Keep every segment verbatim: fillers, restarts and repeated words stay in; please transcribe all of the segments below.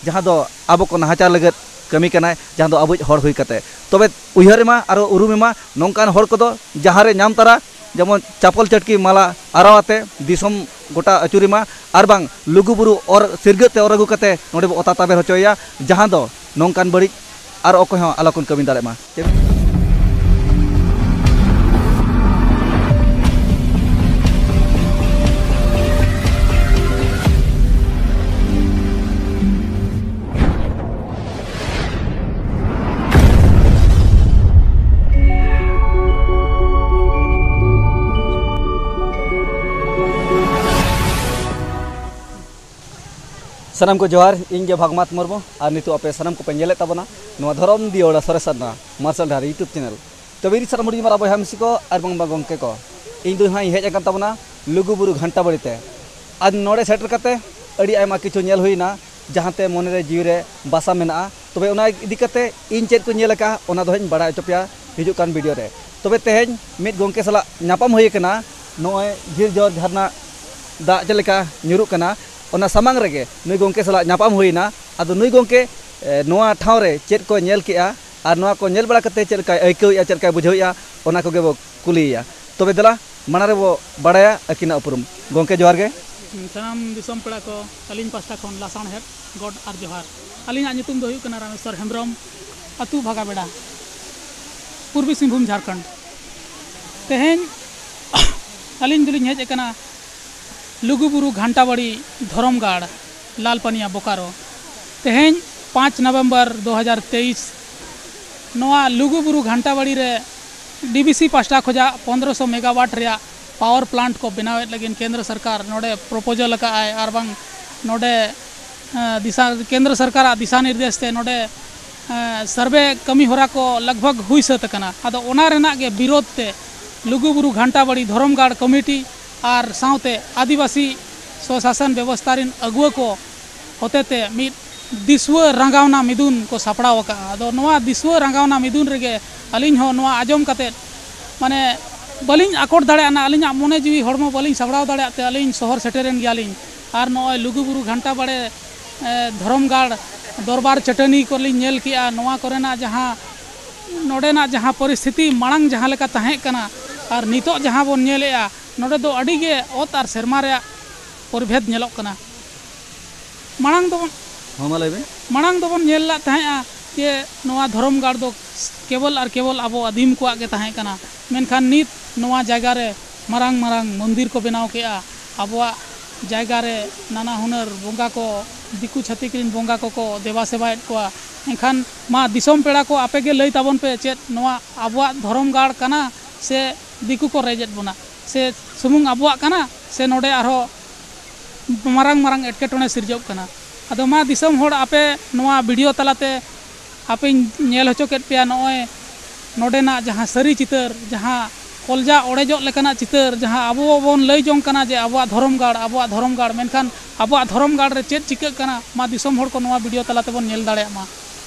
ᱡᱟᱦᱟᱸ ᱫᱚ ᱟᱵᱚ ᱠᱚ ᱱᱟᱦᱟᱪᱟᱨ ᱞᱟᱹᱜᱤᱫ ᱠᱟᱹᱢᱤ ᱠᱟᱱᱟᱭ, ᱡᱟᱦᱟᱸ ᱫᱚ ᱟᱵᱚᱭᱤᱡ ᱦᱚᱲ ᱦᱩᱭ ᱠᱟᱛᱮ᱾ ᱛᱚᱵᱮ ᱩᱭᱦᱟᱹᱨ ᱮᱢᱟ ᱟᱨ ᱩᱨᱩᱢ ᱮᱢᱟ ᱱᱚᱝᱠᱟᱱ ᱦᱚᱲ ᱠᱚᱫᱚ, ᱡᱟᱦᱟᱸ ᱨᱮ ᱧᱟᱢ ᱛᱟᱨᱟ ᱡᱮᱢᱚᱱ ᱪᱟᱯᱚᱞ ᱪᱟᱹᱴᱠᱤ ᱢᱟᱞᱟ ᱟᱨᱟᱣ ᱟᱛᱮ ᱫᱤᱥᱚᱢ ᱜᱚᱴᱟ ᱟᱹᱪᱩᱨ ᱮᱢᱟ, ᱟᱨ ᱵᱟᱝ ᱞᱩᱜᱩ ᱵᱩᱨᱩ ᱚᱨ ᱥᱤᱨᱜᱟᱹᱫ ᱛᱮ ᱚᱨ ᱟᱹᱜᱩ ᱠᱟᱛᱮ ᱱᱚᱰᱮ ᱵᱚ ᱚᱛᱟ ᱛᱟᱵᱮᱨ ᱦᱚᱪᱚᱭᱮᱭᱟ, ᱡᱟᱦᱟᱸ ᱫᱚ ᱱᱚᱝᱠᱟᱱ ᱵᱟᱹᱲᱤᱡ ᱟᱨ ᱚᱠᱚᱭ ᱦᱚᱸ ᱟᱞᱚ ᱠᱚ ᱠᱟᱹᱢᱤ ᱫᱟᱲᱮᱭᱟᱜ ᱢᱟ᱾ ᱥᱟᱱᱟᱢ ᱠᱚ ᱡᱚᱦᱟᱨ, ᱤᱧ ᱜᱮ ᱵᱷᱟᱜᱽᱢᱟᱛ ᱢᱩᱨᱢᱩ, ᱟᱨ ᱱᱤᱛᱚᱜ ᱟᱯᱮ ᱥᱟᱱᱟᱢ ᱠᱚᱯᱮ ᱧᱮᱞᱮᱫ ᱛᱟᱵᱚᱱᱟ ᱱᱚᱣᱟ ᱫᱷᱚᱨᱚᱢ ᱫᱤᱭᱟᱹᱲᱟ ᱥᱚᱨᱮᱥ ᱟᱨ ᱱᱚᱣᱟ ᱢᱟᱨᱥᱟᱞ ᱰᱟᱦᱟᱨ YouTube channel᱾ ᱛᱚᱵᱮ ᱤᱧ ᱥᱟᱱᱟᱢ ᱦᱩᱰᱤᱧ ᱢᱟᱨᱟᱝ ᱵᱚᱭᱦᱟ ᱢᱤᱥᱤ ᱠᱚ ᱟᱨ ᱵᱟᱝ ᱵᱟᱝ ᱜᱚᱢᱠᱮ ᱠᱚ, ᱤᱧ ᱫᱚ ᱦᱟᱸᱜ ᱤᱧ ᱦᱮᱡ ᱟᱠᱟᱱ ᱛᱟᱵᱚᱱᱟ ᱞᱩᱜᱩ ᱵᱩᱨᱩ ᱜᱷᱟᱱᱴᱟ ᱵᱟᱲᱤ ᱛᱮ᱾ ᱟᱨ ᱱᱚᱰᱮ ᱥᱮᱴᱮᱨ ᱠᱟᱛᱮ ᱟᱹᱰᱤ ᱟᱭᱢᱟ ᱠᱤᱪᱷᱩ ᱧᱮᱞ ᱦᱩᱭᱱᱟ, ᱡᱟᱦᱟᱸᱛᱮ ᱢᱚᱱᱮᱨᱮ ᱡᱤᱣᱤᱨᱮ ᱵᱟᱥᱟ ᱢᱮᱱᱟᱜᱼᱟ᱾ ᱛᱚᱵᱮ ᱚᱱᱟ ᱤᱫᱤ ᱠᱟᱛᱮ ᱤᱧ ᱪᱮᱫ ᱠᱚᱧ ᱧᱮᱞ ᱟᱠᱟᱫᱼᱟ, ᱚᱱᱟ ᱫᱚ ᱦᱟᱸᱜ ᱤᱧ ᱵᱟᱲᱟᱭ ᱦᱚᱪᱚ ᱯᱮᱭᱟ ᱦᱤᱡᱩᱜ ᱠᱟᱱ ᱵᱷᱤᱰᱤᱭᱳ ᱨᱮ᱾ ᱛᱚᱵᱮ ᱛᱮᱦᱮᱧ ᱢᱤᱫ ᱜᱚᱢᱠᱮ ᱥᱟᱞᱟᱜ ᱧᱟᱯᱟᱢ ᱦᱩᱭ ᱟᱠᱟᱱᱟ, ᱱᱚᱜᱼᱚᱭ ᱡᱷᱤᱨ ᱡᱷᱚᱨ ᱡᱷᱟᱨᱱᱟ ᱫᱟᱜ ᱪᱮᱫ ᱞᱮᱠᱟ ᱧᱩᱨᱩᱜ ᱠᱟᱱᱟ, ᱚᱱᱟ ᱥᱟᱢᱟᱝ ᱨᱮᱜᱮ ᱱᱩᱭ ᱜᱚᱢᱠᱮ ᱥᱟᱞᱟᱜ ᱧᱟᱯᱟᱢ ᱦᱩᱭᱱᱟ᱾ ᱟᱫᱚ ᱱᱩᱭ ᱜᱚᱢᱠᱮ, ᱮ, ᱱᱚᱣᱟ ᱴᱷᱟᱶ ᱨᱮ ᱪᱮᱫ ᱠᱚ ᱧᱮᱞ ᱠᱮᱜᱼᱟ ᱟᱨ ᱱᱚᱣᱟ ᱠᱚ ᱧᱮᱞ ᱵᱟᱲᱟ ᱠᱟᱛᱮ ᱪᱮᱫ ᱞᱮᱠᱟᱭ ᱟᱹᱭᱠᱟᱹᱣᱮᱫᱼᱟ, ᱪᱮᱫ ᱞᱮᱠᱟᱭ ᱵᱩᱡᱷᱟᱹᱣᱮᱫᱼᱟ, ᱚᱱᱟ ᱠᱚᱜᱮ ᱵᱚ ᱠᱩᱞᱤᱭᱮᱭᱟ᱾ ᱛᱚᱵᱮ ᱫᱮᱞᱟ, ᱢᱟᱲᱟᱝ ᱨᱮᱵᱚ ᱵᱟᱲᱟᱭᱟ ᱟᱹᱠᱤᱱᱟᱜ ᱩᱯᱨᱩᱢ᱾ ᱜᱚᱢᱠᱮ, ᱡᱚᱦᱟᱨ ᱜᱮ᱾ ᱥᱟᱱᱟᱢ ᱫᱤᱥᱚᱢ ᱯᱮᱲᱟ ᱠᱚ, ᱟᱹᱞᱤᱧ ᱯᱟᱥᱴᱟ ᱠᱷᱚᱱ ᱞᱟᱥᱟᱬᱦᱮᱫ ᱜᱚᱰ ᱟᱨ ᱡᱚᱦᱟᱨ᱾ ᱟᱹᱞᱤᱧᱟᱜ ᱧᱩᱛᱩᱢ ᱫᱚ ᱦᱩᱭᱩᱜ ᱠᱟᱱᱟ ᱨᱟᱢᱮᱥᱣᱚᱨ ᱦᱮᱢᱵᱨᱚᱢ, ᱟᱹᱛᱩ ᱵᱷᱟᱜᱟᱵᱮᱲᱟ, ᱯᱩᱨᱵᱤ ᱥᱤᱝᱵᱷᱩᱢ, ᱡᱷᱟᱲᱠᱷᱚᱸᱰ᱾ ᱛᱮᱦᱮᱧ ᱟᱹᱞᱤᱧ ᱫᱚᱞᱤᱧ ᱦᱮᱡ ᱟᱠᱟᱱᱟ ᱞᱩᱜᱩᱵᱩᱨᱩ ᱜᱷᱟᱱᱴᱟᱵᱟᱲᱤ ᱫᱷᱚᱨᱚᱢ ᱜᱟᱲ, ᱞᱟᱞᱯᱟᱱᱤᱭᱟ, ᱵᱳᱠᱟᱨᱳ᱾ ᱛᱮᱦᱮᱧ ᱯᱟᱸᱪ ᱱᱚᱵᱷᱮᱢᱵᱚᱨ ᱫᱩ ᱦᱟᱡᱟᱨ ᱛᱮᱭᱤᱥ, ᱱᱚᱣᱟ ᱞᱩᱜᱩᱵᱩᱨᱩ ᱜᱷᱟᱱᱴᱟᱵᱟᱲᱤ ᱨᱮ ᱰᱤ ᱵᱤ ᱥᱤ ᱯᱟᱥᱴᱟ ᱠᱷᱚᱱᱟᱜ ᱯᱚᱱᱫᱽᱨᱚᱥᱚ ᱢᱮᱜᱟᱣᱟᱴ ᱨᱮᱭᱟᱜ ᱯᱟᱣᱟᱨ ᱯᱞᱟᱱᱴ ᱠᱚ ᱵᱮᱱᱟᱣᱮᱫ ᱞᱟᱹᱜᱤᱫ ᱠᱮᱱᱫᱨᱚ ᱥᱚᱨᱠᱟᱨ ᱱᱚᱰᱮ ᱯᱨᱚᱯᱳᱡᱟᱞ ᱟᱠᱟᱫ ᱟᱭ, ᱟᱨ ᱵᱟᱝ ᱱᱚᱰᱮ, ᱮᱸ, ᱫᱤᱥᱟ-, ᱠᱮᱱᱫᱨᱚ ᱥᱚᱨᱠᱟᱨᱟᱜ ᱫᱤᱥᱟ ᱱᱤᱨᱫᱮᱥ ᱛᱮ ᱱᱚᱰᱮ, ᱮᱸ, ᱥᱟᱨᱵᱷᱮ ᱠᱟᱹᱢᱤ ᱦᱚᱨᱟ ᱠᱚ ᱞᱟᱜᱽ ᱵᱷᱟᱜᱽ ᱦᱩᱭ ᱥᱟᱹᱛ ᱟᱠᱟᱱᱟ᱾ ᱟᱫᱚ ᱚᱱᱟ ᱨᱮᱱᱟᱜ ᱜᱮ ᱵᱤᱨᱳᱫᱷ ᱛᱮ ᱞᱩᱜᱩᱵᱩᱨᱩ ᱜᱷᱟᱱᱴᱟᱵᱟᱲᱤ ᱫᱷᱚᱨᱚᱢ ᱜᱟᱲ ᱠᱚᱢᱤᱴᱤ ᱟᱨ ᱥᱟᱶᱛᱮ ᱟᱹᱫᱤᱵᱟᱹᱥᱤ ᱥᱚᱥᱟᱥᱚᱱ ᱵᱮᱵᱚᱥᱛᱷᱟ ᱨᱮᱱ ᱟᱹᱜᱩᱣᱟᱹ ᱠᱚ ᱦᱚᱛᱮᱛᱮ ᱢᱤᱫ ᱫᱤᱥᱩᱣᱟᱹ ᱨᱟᱸᱜᱟᱣᱱᱟ ᱢᱤᱫᱩᱱ ᱠᱚ ᱥᱟᱯᱲᱟᱣ ᱟᱠᱟᱫᱼᱟ᱾ ᱟᱫᱚ ᱱᱚᱣᱟ ᱫᱤᱥᱩᱣᱟᱹ ᱨᱟᱸᱜᱟᱣᱱᱟ ᱢᱤᱫᱩᱱ ᱨᱮᱜᱮ ᱟᱹᱞᱤᱧ ᱦᱚᱸ ᱱᱚᱣᱟ ᱟᱸᱡᱚᱢ ᱠᱟᱛᱮᱫ, ᱢᱟᱱᱮ, ᱵᱟᱹᱞᱤᱧ ᱟᱠᱚᱴ ᱫᱟᱲᱮᱭᱟᱜᱼᱟ, ᱟᱹᱞᱤᱧᱟᱜ ᱢᱚᱱᱮ ᱡᱤᱣᱤ ᱦᱚᱲᱢᱚ ᱵᱟᱹᱞᱤᱧ ᱥᱟᱯᱲᱟᱣ ᱫᱟᱲᱮᱭᱟᱜ ᱛᱮ ᱟᱹᱞᱤᱧ ᱥᱚᱦᱚᱨ ᱥᱮᱴᱮᱨᱮᱱ ᱜᱮᱭᱟᱞᱤᱧ᱾ ᱟᱨ ᱱᱚᱜᱼᱚᱭ ᱞᱩᱜᱩᱵᱩᱨᱩ ᱜᱷᱟᱱᱴᱟ ᱵᱟᱲᱮ ᱮ, ᱫᱷᱚᱨᱚᱢ ᱜᱟᱲ ᱫᱚᱨᱵᱟᱨ ᱪᱟᱹᱴᱟᱹᱱᱤ ᱠᱚᱞᱤᱧ ᱧᱮᱞ ᱠᱮᱜᱼᱟ᱾ ᱱᱚᱣᱟ ᱠᱚᱨᱮᱱᱟᱜ ᱡᱟᱦᱟᱸ, ᱱᱚᱰᱮᱱᱟᱜ ᱡᱟᱦᱟᱸ ᱯᱚᱨᱤᱥᱛᱷᱤᱛᱤ ᱢᱟᱲᱟᱝ ᱡᱟᱦᱟᱸ ᱞᱮᱠᱟ ᱛᱟᱦᱮᱸ ᱠᱟᱱᱟ ᱟᱨ ᱱᱤᱛᱚᱜ ᱡᱟᱦᱟᱸ ᱵᱚᱱ ᱧᱮᱞᱮᱜᱼᱟ, ᱱᱚᱰᱮ ᱫᱚ ᱟᱹᱰᱤ ᱜᱮ ᱚᱛ ᱟᱨ ᱥᱮᱨᱢᱟ ᱨᱮᱭᱟᱜ ᱯᱚᱨᱵᱷᱮᱫ ᱧᱮᱞᱚᱜ ᱠᱟᱱᱟ᱾ ᱢᱟᱲᱟᱝ ᱫᱚᱵᱚᱱ ᱦᱚᱸ, ᱢᱟ ᱞᱟᱹᱭ ᱵᱮᱱ᱾ ᱢᱟᱲᱟᱝ ᱫᱚᱵᱚᱱ ᱧᱮᱞ ᱞᱮᱫ ᱛᱟᱦᱮᱸᱜᱼᱟ ᱡᱮ ᱱᱚᱣᱟ ᱫᱷᱚᱨᱚᱢ ᱜᱟᱲ ᱫᱚ ᱠᱮᱵᱚᱞ ᱟᱨ ᱠᱮᱵᱚᱞ ᱟᱵᱚ ᱟᱹᱫᱤᱢ ᱠᱚᱣᱟᱜ ᱜᱮ ᱛᱟᱦᱮᱸ ᱠᱟᱱᱟ, ᱢᱮᱱᱠᱷᱟᱱ ᱱᱤᱛ ᱱᱚᱣᱟ ᱡᱟᱭᱜᱟ ᱨᱮ ᱢᱟᱨᱟᱝ ᱢᱟᱨᱟᱝ ᱢᱚᱱᱫᱤᱨ ᱠᱚ ᱵᱮᱱᱟᱣ ᱠᱮᱜᱼᱟ᱾ ᱟᱵᱚᱣᱟᱜ ᱡᱟᱭᱜᱟ ᱨᱮ ᱱᱟᱱᱟ ᱦᱩᱱᱟᱹᱨ ᱵᱚᱸᱜᱟ ᱠᱚ, ᱫᱤᱠᱩ ᱪᱷᱟᱹᱛᱤᱠ ᱨᱮᱱ ᱵᱚᱸᱜᱟ ᱠᱚᱠᱚ ᱫᱮᱵᱟ ᱥᱮᱵᱟᱭᱮᱫ ᱠᱚᱣᱟ᱾ ᱮᱱᱠᱷᱟᱱ ᱢᱟ ᱫᱤᱥᱚᱢ ᱯᱮᱲᱟ ᱠᱚ, ᱟᱯᱮ ᱜᱮ ᱞᱟᱹᱭ ᱛᱟᱵᱚᱱ ᱯᱮ, ᱪᱮᱫ ᱱᱚᱣᱟ ᱟᱵᱚᱣᱟᱜ ᱫᱷᱚᱨᱚᱢ ᱜᱟᱲ ᱠᱟᱱᱟ ᱥᱮ ᱫᱤᱠᱩ ᱠᱚ ᱨᱮᱡ ᱮᱫ ᱵᱚᱱᱟ, ᱥᱮ ᱥᱩᱢᱩᱝ ᱟᱵᱚᱣᱟᱜ ᱠᱟᱱᱟ, ᱥᱮ ᱱᱚᱰᱮ ᱟᱨᱦᱚᱸ ᱢᱟᱨᱟᱝ ᱢᱟᱨᱟᱝ ᱮᱴᱠᱮᱴᱚᱬᱮ ᱥᱤᱨᱡᱟᱹᱜ ᱠᱟᱱᱟ? ᱟᱫᱚ ᱢᱟ ᱫᱤᱥᱚᱢ ᱦᱚᱲ, ᱟᱯᱮ ᱱᱚᱣᱟ ᱵᱷᱤᱰᱤᱭᱳ ᱛᱟᱞᱟᱛᱮ ᱟᱯᱮᱧ ᱧᱮᱞ ᱦᱚᱪᱚ ᱠᱮᱫ ᱯᱮᱭᱟ, ᱱᱚᱜᱼᱚᱭ ᱱᱚᱰᱮᱱᱟᱜ ᱡᱟᱦᱟᱸ ᱥᱟᱹᱨᱤ ᱪᱤᱛᱟᱹᱨ, ᱡᱟᱦᱟᱸ ᱠᱚᱞᱡᱟ ᱚᱲᱮᱡᱚᱜ ᱞᱮᱠᱟᱱᱟᱜ ᱪᱤᱛᱟᱹᱨ, ᱡᱟᱦᱟᱸ ᱟᱵᱚ ᱵᱚᱱ ᱞᱟᱹᱭ ᱡᱚᱝ ᱠᱟᱱᱟ ᱡᱮ ᱟᱵᱚᱣᱟᱜ ᱫᱷᱚᱨᱚᱢ ᱜᱟᱲ, ᱟᱵᱚᱣᱟᱜ ᱫᱷᱚᱨᱚᱢ ᱜᱟᱲ, ᱢᱮᱱᱠᱷᱟᱱ ᱟᱵᱚᱣᱟᱜ ᱫᱷᱚᱨᱚᱢ ᱜᱟᱲ ᱨᱮ ᱪᱮᱫ ᱪᱤᱠᱟᱹᱜ ᱠᱟᱱᱟ, ᱢᱟ ᱫᱤᱥᱚᱢ ᱦᱚᱲ ᱠᱚ ᱱᱚᱣᱟ ᱵᱷᱤᱰᱤᱭᱳ ᱛᱟᱞᱟ ᱛᱮᱵᱚᱱ ᱧᱮᱞ ᱫᱟᱲᱮᱭᱟᱜ ᱢᱟ᱾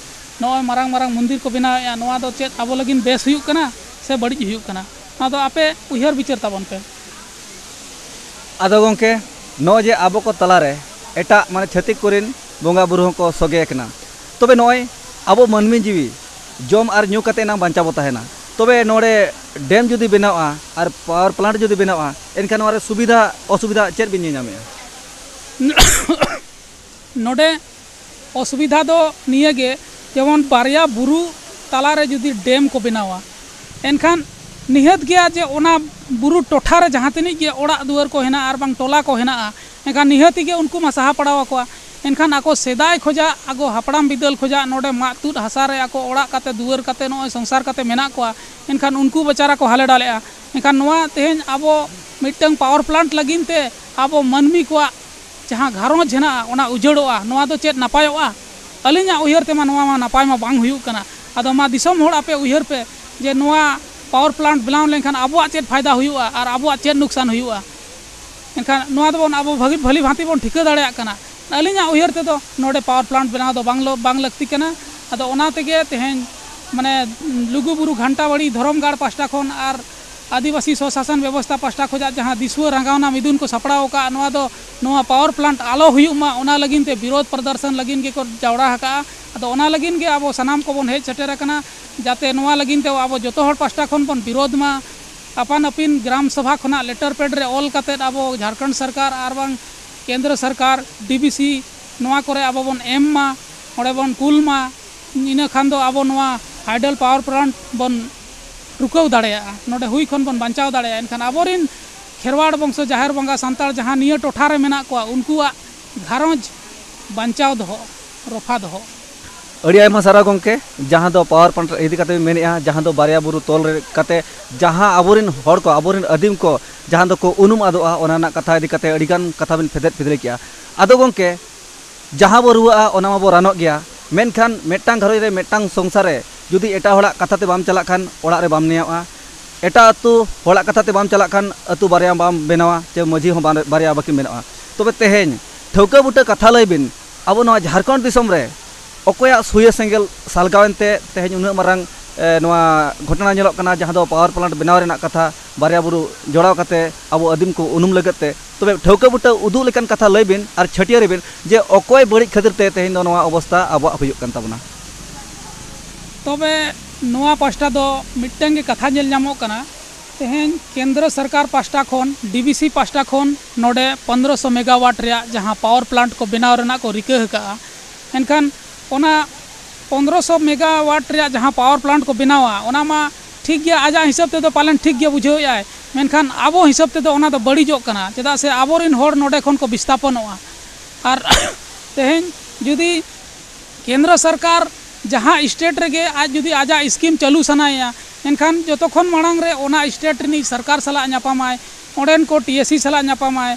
ᱱᱚᱜᱼᱚᱭ ᱢᱟᱨᱟᱝ ᱢᱟᱨᱟᱝ ᱢᱚᱱᱫᱤᱨ ᱠᱚ ᱵᱮᱱᱟᱣᱮᱫᱼᱟ, ᱱᱚᱣᱟ ᱫᱚ ᱪᱮᱫ ᱟᱵᱚ ᱞᱟᱹᱜᱤᱫ ᱵᱮᱥ ᱦᱩᱭᱩᱜ ᱠᱟᱱᱟ ᱥᱮ ᱵᱟᱹᱲᱤᱡ ᱦᱩᱭᱩᱜ ᱠᱟᱱᱟ? ᱱᱚᱣᱟ ᱫᱚ ᱟᱯᱮ ᱩᱭᱦᱟᱹᱨ ᱵᱤᱪᱟᱹᱨ ᱛᱟᱵᱚᱱ ᱯᱮ᱾ ᱟᱫᱚ ᱜᱚᱢᱠᱮ, ᱱᱚᱜᱼᱚᱭ ᱡᱮ ᱟᱵᱚ ᱠᱚ ᱛᱟᱞᱟᱨᱮ ᱮᱴᱟᱜ, ᱢᱟᱱᱮ, ᱪᱷᱟᱹᱛᱤᱠ ᱠᱚᱨᱮᱱ ᱵᱚᱸᱜᱟ ᱵᱩᱨᱩ ᱦᱚᱸᱠᱚ ᱥᱚᱜᱮ ᱟᱠᱟᱱᱟ, ᱛᱚᱵᱮ ᱱᱚᱜᱼᱚᱭ ᱟᱵᱚ ᱢᱟᱹᱱᱢᱤ ᱡᱤᱣᱤ ᱡᱚᱢ ᱟᱨ ᱧᱩ ᱠᱟᱛᱮ ᱱᱟᱝ ᱵᱟᱧᱪᱟᱣ ᱵᱚ ᱛᱟᱦᱮᱱᱟ, ᱛᱚᱵᱮ ᱱᱚᱰᱮ ᱰᱮᱢ ᱡᱩᱫᱤ ᱵᱮᱱᱟᱣᱼᱟ ᱟᱨ ᱯᱟᱣᱟᱨ ᱯᱞᱟᱱᱴ ᱡᱩᱫᱤ ᱵᱮᱱᱟᱣᱼᱟ, ᱮᱱᱠᱷᱟᱱ ᱱᱚᱣᱟ ᱨᱮ ᱥᱩᱵᱤᱫᱷᱟ ᱚᱥᱩᱵᱤᱫᱷᱟ ᱪᱮᱫ ᱵᱤᱱ ᱧᱮᱞ ᱧᱟᱢᱮᱫᱼᱟ? ᱱᱚᱰᱮ ᱚᱥᱩᱵᱤᱫᱷᱟ ᱫᱚ ᱱᱤᱭᱟᱹ ᱜᱮ, ᱡᱮᱢᱚᱱ ᱵᱟᱨᱭᱟ ᱵᱩᱨᱩ ᱛᱟᱞᱟᱨᱮ ᱡᱩᱫᱤ ᱰᱮᱢ ᱠᱚ ᱵᱮᱱᱟᱣᱟ, ᱮᱱᱠᱷᱟᱱ ᱱᱤᱦᱟᱹᱛ ᱜᱮᱭᱟ ᱡᱮ ᱚᱱᱟ ᱵᱩᱨᱩ ᱴᱚᱴᱷᱟ ᱨᱮ ᱡᱟᱦᱟᱸ ᱛᱤᱱᱟᱹᱜ ᱜᱮ ᱚᱲᱟᱜ ᱫᱩᱣᱟᱹᱨ ᱠᱚ ᱦᱮᱱᱟᱜᱼᱟ ᱟᱨ ᱵᱟᱝ ᱴᱚᱞᱟ ᱠᱚ ᱦᱮᱱᱟᱜᱼᱟ, ᱮᱱᱠᱷᱟᱱ ᱱᱤᱦᱟᱹᱛ ᱜᱮ ᱩᱱᱠᱩ ᱢᱟ ᱥᱟᱦᱟ ᱯᱟᱲᱟᱣ ᱟᱠᱚᱣᱟ᱾ ᱮᱱᱠᱷᱟᱱ ᱟᱠᱚ ᱥᱮᱫᱟᱭ ᱠᱷᱚᱡᱟᱜ, ᱟᱠᱚ ᱦᱟᱯᱲᱟᱢ ᱵᱤᱫᱟᱹᱞ ᱠᱷᱚᱡᱟᱜ ᱱᱚᱰᱮ ᱢᱟᱜ ᱛᱩᱫ ᱦᱟᱥᱟ ᱨᱮ ᱟᱠᱚ ᱚᱲᱟᱜ ᱠᱟᱛᱮ, ᱫᱩᱣᱟᱹᱨ ᱠᱟᱛᱮ, ᱱᱚᱜᱼᱚᱭ ᱥᱚᱝᱥᱟᱨ ᱠᱟᱛᱮ ᱢᱮᱱᱟᱜ ᱠᱚᱣᱟ᱾ ᱮᱱᱠᱷᱟᱱ ᱩᱱᱠᱩ ᱵᱮᱪᱟᱨᱟ ᱠᱚ ᱦᱟᱞᱮ ᱰᱟᱞᱮᱜᱼᱟ᱾ ᱮᱱᱠᱷᱟᱱ ᱱᱚᱣᱟ ᱛᱮᱦᱮᱧ ᱟᱵᱚ ᱢᱤᱫᱴᱟᱝ ᱯᱟᱣᱟᱨ ᱯᱞᱟᱱᱴ ᱞᱟᱹᱜᱤᱫ ᱛᱮ ᱟᱵᱚ ᱢᱟᱹᱱᱢᱤ ᱠᱚᱣᱟᱜ ᱡᱟᱦᱟᱸ ᱜᱷᱟᱨᱚᱸᱡᱽ ᱦᱮᱱᱟᱜᱼᱟ, ᱚᱱᱟ ᱩᱡᱟᱹᱲᱚᱜᱼᱟ᱾ ᱱᱚᱣᱟ ᱫᱚ ᱪᱮᱫ ᱱᱟᱯᱟᱭᱚᱜᱼᱟ? ᱟᱹᱞᱤᱧᱟᱜ ᱩᱭᱦᱟᱹᱨ ᱛᱮᱢᱟ ᱱᱚᱣᱟ ᱢᱟ ᱱᱟᱯᱟᱭ ᱢᱟ ᱵᱟᱝ ᱦᱩᱭᱩᱜ ᱠᱟᱱᱟ᱾ ᱟᱫᱚ ᱢᱟ ᱫᱤᱥᱚᱢ ᱦᱚᱲ, ᱟᱯᱮ ᱩᱭᱦᱟᱹᱨ ᱯᱮ ᱡᱮ ᱱᱚᱣᱟ ᱯᱟᱣᱟᱨ ᱯᱞᱟᱱᱴ ᱵᱮᱱᱟᱣ ᱞᱮᱱᱠᱷᱟᱱ ᱟᱵᱚᱣᱟᱜ ᱪᱮᱫ ᱯᱷᱟᱭᱫᱟ ᱦᱩᱭᱩᱜᱼᱟ ᱟᱨ ᱟᱵᱚᱣᱟᱜ ᱪᱮᱫ ᱱᱩᱠᱥᱟᱱ ᱦᱩᱭᱩᱜᱼᱟ? ᱮᱱᱠᱷᱟᱱ ᱱᱚᱣᱟ ᱫᱚᱵᱚᱱ ᱟᱵᱚ ᱵᱷᱟᱹᱜᱤ, ᱵᱷᱟᱹᱞᱤ ᱵᱷᱟᱱᱛᱤ ᱵᱚᱱ ᱴᱷᱤᱠᱟᱹ ᱫᱟᱲᱮᱭᱟᱜ ᱠᱟᱱᱟ᱾ ᱟᱹᱞᱤᱧᱟᱜ ᱩᱭᱦᱟᱹᱨ ᱛᱮᱫᱚ ᱱᱚᱰᱮ ᱯᱟᱣᱟᱨ ᱯᱞᱟᱱᱴ ᱵᱮᱱᱟᱣ ᱫᱚ ᱵᱟᱝ ᱞᱚ-, ᱵᱟᱝ ᱞᱟᱹᱠᱛᱤ ᱠᱟᱱᱟ᱾ ᱟᱫᱚ ᱚᱱᱟ ᱛᱮᱜᱮ ᱛᱮᱦᱮᱧ, ᱢᱟᱱᱮ, ᱞᱩᱜᱩᱵᱩᱨᱩ ᱜᱷᱟᱱᱴᱟ ᱵᱟᱲᱤ ᱫᱷᱚᱨᱚᱢ ᱜᱟᱲ ᱯᱟᱥᱴᱟ ᱠᱷᱚᱱ ᱟᱨ ᱟᱹᱫᱤᱵᱟᱹᱥᱤ ᱥᱚᱥᱟᱥᱚᱱ ᱵᱮᱵᱚᱥᱛᱷᱟ ᱯᱟᱥᱴᱟ ᱠᱷᱚᱱᱟᱜ ᱡᱟᱦᱟᱸ ᱫᱤᱥᱩᱣᱟᱹ ᱨᱟᱸᱜᱟᱣᱱᱟ ᱢᱤᱫᱩᱱ ᱠᱚ ᱥᱟᱯᱲᱟᱣ ᱟᱠᱟᱫᱼᱟ, ᱱᱚᱣᱟ ᱫᱚ ᱱᱚᱣᱟ ᱯᱟᱣᱟᱨ ᱯᱞᱟᱱᱴ ᱟᱞᱚ ᱦᱩᱭᱩᱜ ᱢᱟ, ᱚᱱᱟ ᱞᱟᱹᱜᱤᱫ ᱛᱮ ᱵᱤᱨᱳᱫᱷ ᱯᱨᱚᱫᱚᱨᱥᱚᱱ ᱞᱟᱹᱜᱤᱫ ᱜᱮᱠᱚ ᱡᱟᱣᱨᱟ ᱟᱠᱟᱫᱼᱟ᱾ ᱟᱫᱚ ᱚᱱᱟ ᱞᱟᱹᱜᱤᱫ ᱜᱮ ᱟᱵᱚ ᱥᱟᱱᱟᱢ ᱠᱚᱵᱚᱱ ᱦᱮᱡ ᱥᱮᱴᱮᱨ ᱟᱠᱟᱱᱟ, ᱡᱟᱛᱮ ᱱᱚᱣᱟ ᱞᱟᱹᱜᱤᱫ ᱛᱮ ᱟᱵᱚ ᱡᱚᱛᱚ ᱦᱚᱲ ᱯᱟᱥᱴᱟ ᱠᱷᱚᱱ ᱵᱚᱱ ᱵᱤᱨᱳᱫᱷ ᱢᱟ᱾ ᱟᱯᱟᱱ ᱟᱹᱯᱤᱱ ᱜᱨᱟᱢ ᱥᱚᱵᱷᱟ ᱠᱷᱚᱱᱟᱜ ᱞᱮᱴᱟᱨ ᱯᱮᱰ ᱨᱮ ᱚᱞ ᱠᱟᱛᱮᱫ ᱟᱵᱚ ᱡᱷᱟᱲᱠᱷᱚᱸᱰ ᱥᱚᱨᱠᱟᱨ ᱟᱨ ᱵᱟᱝ ᱠᱮᱱᱫᱨᱚ ᱥᱚᱨᱠᱟᱨ, ᱰᱤᱵᱤᱥᱤ, ᱱᱚᱣᱟ ᱠᱚᱨᱮ ᱟᱵᱚ ᱵᱚᱱ ᱮᱢ ᱢᱟ, ᱚᱸᱰᱮ ᱵᱚᱱ ᱠᱩᱞ ᱢᱟ᱾ ᱤᱱᱟᱹ ᱠᱷᱟᱱ ᱫᱚ ᱟᱵᱚ ᱱᱚᱣᱟ ᱦᱟᱭᱰᱮᱞ ᱯᱟᱣᱟᱨ ᱯᱞᱟᱱᱴ ᱵᱚᱱ ᱨᱩᱠᱟᱹᱣ ᱫᱟᱲᱮᱭᱟᱜᱼᱟ, ᱱᱚᱰᱮ ᱦᱩᱭ ᱠᱷᱚᱱ ᱵᱚᱱ ᱵᱟᱧᱪᱟᱣ ᱫᱟᱲᱮᱭᱟᱜᱼᱟ᱾ ᱮᱱᱠᱷᱟᱱ ᱟᱵᱚᱨᱤᱱ ᱠᱷᱮᱨᱣᱟᱲ ᱵᱚᱝᱥᱚ ᱡᱟᱦᱮᱨ ᱵᱚᱸᱜᱟ ᱥᱟᱱᱛᱟᱲ ᱡᱟᱦᱟᱸ ᱱᱤᱭᱟᱹ ᱴᱚᱴᱷᱟ ᱨᱮ ᱢᱮᱱᱟᱜ ᱠᱚᱣᱟ, ᱩᱱᱠᱩᱣᱟᱜ ᱜᱷᱟᱨᱚᱸᱡᱽ ᱵᱟᱧᱪᱟᱣ ᱫᱚᱦᱚ, ᱨᱚᱯᱷᱟ ᱫᱚᱦᱚ᱾ ᱟᱹᱰᱤ ᱟᱭᱢᱟ ᱥᱟᱨᱦᱟᱣ ᱜᱚᱢᱠᱮ, ᱡᱟᱦᱟᱸ ᱫᱚ ᱯᱟᱣᱟᱨ ᱯᱞᱟᱱᱴ ᱤᱫᱤ ᱠᱟᱛᱮ ᱵᱤᱱ ᱢᱮᱱᱮᱫᱼᱟ, ᱡᱟᱦᱟᱸ ᱫᱚ ᱵᱟᱨᱭᱟ ᱵᱩᱨᱩ ᱛᱚᱞ ᱨᱮ ᱠᱟᱛᱮ ᱡᱟᱦᱟᱸ ᱟᱵᱚᱨᱤᱱ ᱦᱚᱲ ᱠᱚ, ᱟᱵᱚᱨᱤᱱ ᱟᱹᱫᱤᱢ ᱠᱚ ᱡᱟᱦᱟᱸ ᱫᱚᱠᱚ ᱩᱱᱩᱢ ᱟᱫᱚᱜᱼᱟ, ᱚᱱᱟ ᱨᱮᱱᱟᱜ ᱠᱟᱛᱷᱟ ᱤᱫᱤ ᱠᱟᱛᱮ ᱟᱹᱰᱤᱜᱟᱱ ᱠᱟᱛᱷᱟ ᱵᱤᱱ ᱯᱷᱮᱫᱮᱫ ᱯᱷᱮᱫᱞᱮ ᱠᱮᱜᱼᱟ᱾ ᱟᱫᱚ ᱜᱚᱢᱠᱮ, ᱡᱟᱦᱟᱸ ᱵᱚ ᱨᱩᱣᱟᱹᱜᱼᱟ, ᱚᱱᱟ ᱢᱟᱵᱚ ᱨᱟᱱᱚᱜ ᱜᱮᱭᱟ, ᱢᱮᱱᱠᱷᱟᱱ ᱢᱤᱫᱴᱟᱝ ᱜᱷᱟᱨᱚᱸᱡᱽ ᱨᱮ, ᱢᱤᱫᱴᱟᱝ ᱥᱚᱝᱥᱟᱨ ᱨᱮ ᱡᱩᱫᱤ ᱮᱴᱟᱜ ᱦᱚᱲᱟᱜ ᱠᱟᱛᱷᱟ ᱛᱮ ᱵᱟᱢ ᱪᱟᱞᱟᱜ ᱠᱷᱟᱱ ᱚᱲᱟᱜ ᱨᱮ ᱵᱟᱢ ᱱᱮᱭᱟᱣᱜᱼᱟ᱾ ᱮᱴᱟᱜ ᱟᱹᱛᱩ ᱦᱚᱲᱟᱜ ᱠᱟᱛᱷᱟ ᱛᱮ ᱵᱟᱢ ᱪᱟᱞᱟᱜ ᱠᱷᱟᱱ ᱟᱹᱛᱩ ᱵᱟᱨᱭᱟ ᱵᱟᱢ ᱵᱮᱱᱟᱣᱟ, ᱪᱮ ᱢᱟᱹᱡᱷᱤ ᱦᱚᱸ ᱵᱟᱨ-, ᱵᱟᱨᱭᱟ ᱵᱟᱹᱠᱤᱱ ᱵᱮᱱᱟᱣᱟ᱾ ᱛᱚᱵᱮ ᱛᱮᱦᱮᱧ ᱴᱷᱟᱹᱣᱠᱟᱹ ᱵᱩᱴᱟᱹ ᱠᱟᱛᱷᱟ ᱞᱟᱹᱭ ᱵᱤᱱ, ᱟᱵᱚ ᱱᱚᱣᱟ ᱡᱷᱟᱲᱠᱷᱚᱸᱰ ᱫᱤᱥᱚᱢ ᱨᱮ ᱚᱠᱚᱭᱟᱜ ᱥᱩᱭᱟᱹ ᱥᱮᱸᱜᱮᱞ ᱥᱟᱞᱜᱟᱣ ᱮᱱᱛᱮ ᱛᱮᱦᱮᱧ ᱩᱱᱟᱹᱜ ᱢᱟᱨᱟᱝ, ᱮ, ᱱᱚᱣᱟ ᱜᱷᱚᱴᱚᱱᱟ ᱧᱮᱞᱚᱜ ᱠᱟᱱᱟ, ᱡᱟᱦᱟᱸ ᱫᱚ ᱯᱟᱣᱟᱨ ᱯᱞᱟᱱᱴ ᱵᱮᱱᱟᱣ ᱨᱮᱱᱟᱜ ᱠᱟᱛᱷᱟ, ᱵᱟᱨᱭᱟ ᱵᱩᱨᱩ ᱡᱚᱲᱟᱣ ᱠᱟᱛᱮ ᱟᱵᱚ ᱟᱹᱫᱤᱢ ᱠᱚ ᱩᱱᱩᱢ ᱞᱟᱹᱜᱤᱫ ᱛᱮ? ᱛᱚᱵᱮ ᱴᱷᱟᱹᱣᱠᱟᱹ ᱵᱩᱴᱟᱹ ᱩᱫᱩᱜ ᱞᱮᱠᱟᱱ ᱠᱟᱛᱷᱟ ᱞᱟᱹᱭ ᱵᱤᱱ ᱟᱨ ᱪᱷᱟᱹᱴᱭᱟᱹᱨ ᱵᱤᱱ ᱡᱮ ᱚᱠᱚᱭ ᱵᱟᱹᱲᱤᱡ ᱠᱷᱟᱹᱛᱤᱨ ᱛᱮ ᱛᱮᱦᱮᱧ ᱫᱚ ᱱᱚᱣᱟ ᱚᱵᱚᱥᱛᱟ ᱟᱵᱚᱣᱟᱜ ᱦᱩᱭᱩᱜ ᱠᱟᱱ ᱛᱟᱵᱚᱱᱟ᱾ ᱛᱚᱵᱮ ᱱᱚᱣᱟ ᱯᱟᱥᱴᱟ ᱫᱚ ᱢᱤᱫᱴᱟᱝ ᱜᱮ ᱠᱟᱛᱷᱟ ᱧᱮᱞ ᱧᱟᱢᱚᱜ ᱠᱟᱱᱟ, ᱛᱮᱦᱮᱧ ᱠᱮᱱᱫᱨᱚ ᱥᱚᱨᱠᱟᱨ ᱯᱟᱥᱴᱟ ᱠᱷᱚᱱ, ᱰᱤᱵᱤᱥᱤ ᱯᱟᱥᱴᱟ ᱠᱷᱚᱱ ᱱᱚᱰᱮ ᱯᱚᱱᱫᱽᱨᱚᱥᱚ ᱢᱮᱜᱟᱣᱟᱴ ᱨᱮᱭᱟᱜ ᱡᱟᱦᱟᱸ ᱯᱟᱣᱟᱨ ᱯᱞᱟᱱᱴ ᱠᱚ ᱵᱮᱱᱟᱣ ᱨᱮᱱᱟᱜ ᱠᱚ ᱨᱤᱠᱟᱹ ᱟᱠᱟᱫᱼᱟ, ᱮᱱᱠᱷᱟᱱ ᱚᱱᱟ ᱯᱚᱱᱫᱽᱨᱚᱥᱚ ᱢᱮᱜᱟᱣᱟᱴ ᱨᱮᱭᱟᱜ ᱡᱟᱦᱟᱸ ᱯᱟᱣᱟᱨ ᱯᱞᱟᱱᱴ ᱠᱚ ᱵᱮᱱᱟᱣᱟ, ᱚᱱᱟ ᱢᱟ ᱴᱷᱤᱠ ᱜᱮᱭᱟ, ᱟᱡᱟᱜ ᱦᱤᱥᱟᱹᱵ ᱛᱮᱫᱚ ᱯᱟᱞᱮᱱ ᱴᱷᱤᱠ ᱜᱮ ᱵᱩᱡᱷᱟᱹᱣᱮᱫ ᱟᱭ, ᱢᱮᱱᱠᱷᱟᱱ ᱟᱵᱚ ᱦᱤᱥᱟᱹᱵ ᱛᱮᱫᱚ ᱚᱱᱟ ᱫᱚ ᱵᱟᱹᱲᱤᱡᱚᱜ ᱠᱟᱱᱟ, ᱪᱮᱫᱟᱜ ᱥᱮ ᱟᱵᱚᱨᱮᱱ ᱦᱚᱲ ᱱᱚᱰᱮ ᱠᱷᱚᱱ ᱠᱚ ᱵᱤᱥᱛᱟᱯᱚᱱᱚᱜᱼᱟ᱾ ᱟᱨ ᱛᱮᱦᱮᱧ ᱡᱩᱫᱤ ᱠᱮᱱᱫᱨᱚ ᱥᱚᱨᱠᱟᱨ ᱡᱟᱦᱟᱸ ᱥᱴᱮᱴ ᱨᱮᱜᱮ ᱟᱡ ᱡᱩᱫᱤ ᱟᱡᱟᱜ ᱥᱠᱤᱢ ᱪᱟᱹᱞᱩ ᱥᱟᱱᱟᱭᱮᱭᱟ, ᱮᱱᱠᱷᱟᱱ ᱡᱚᱛᱚ ᱠᱷᱚᱱ ᱢᱟᱲᱟᱝ ᱨᱮ ᱚᱱᱟ ᱥᱴᱮᱴ ᱨᱤᱱᱤᱡ ᱥᱚᱨᱠᱟᱨ ᱥᱟᱞᱟᱜ ᱧᱟᱯᱟᱢᱟᱭ, ᱚᱸᱰᱮᱱ ᱠᱚ ᱴᱤ ᱮ ᱥᱤ ᱥᱟᱞᱟᱜ ᱧᱟᱯᱟᱢᱟᱭ,